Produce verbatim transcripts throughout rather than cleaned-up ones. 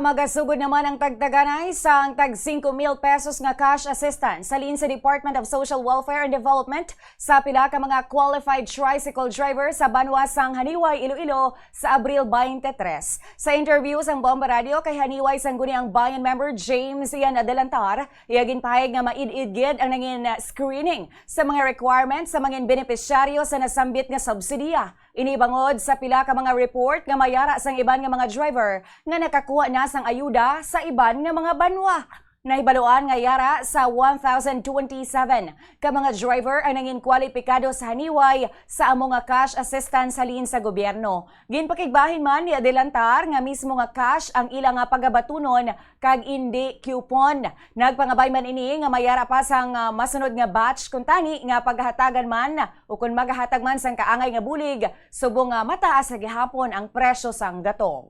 Magasugod naman ang tagtaganay sang tag singko mil pesos nga cash assistance halin sa Department of Social Welfare and Development sa pila ka mga qualified tricycle driver sa banwa sang Haniway, Iloilo sa Abril twenty-three. Sa interview sang Bomba Radio kay Haniway Sangguniang Bayan member James Ian Adelantar, iya ginpahayag nga maid-id gid ang nangin screening sa mga requirements sa mga benepisyaryo sa nasambit nga subsidiya. Ini bangod sa pila ka mga report nga mayara sang iban nga mga driver nga nakakuha na sang ayuda sa iban nga mga banwa. Nahibaluan nga yara sa one thousand twenty-seven ka mga driver ang nangin kwalipikado sa Haniway sa amo nga cash assistance halin sa gobyerno. Ginpakigbahin man ni Adelantar nga mismo nga cash ang ila nga pagabatunon kag indi coupon. Nagpangabay man ini nga mayara pa sang, ah, masunod nga batch kuntani nga paghatagan man o kon magahatag man sang kaangay nga bulig, subong nga mataas sa gihapon ang presyo sang gatong.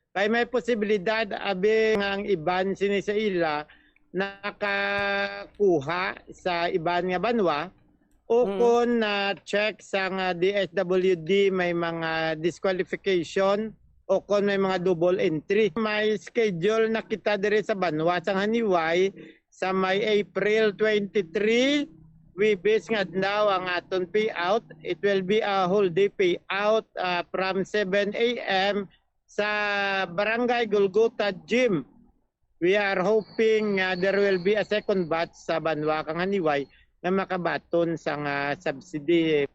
Kay may posibilidad abi nga ang iban sini sa ila nakakuha sa iban nga banwa o Mm. kon na-check sang D S W D may mga disqualification o kon may mga double entry. May schedule na kita diri sa banwa sang Haniway sa may April twenty-three, Webes nga adlaw ang aton payout. It will be a whole day payout, ah, from seven A M sa Barangay Golgota Gym. We are hoping nga there will be a second batch sa banwa kang Haniway nga makabaton sang, ah, subsidy.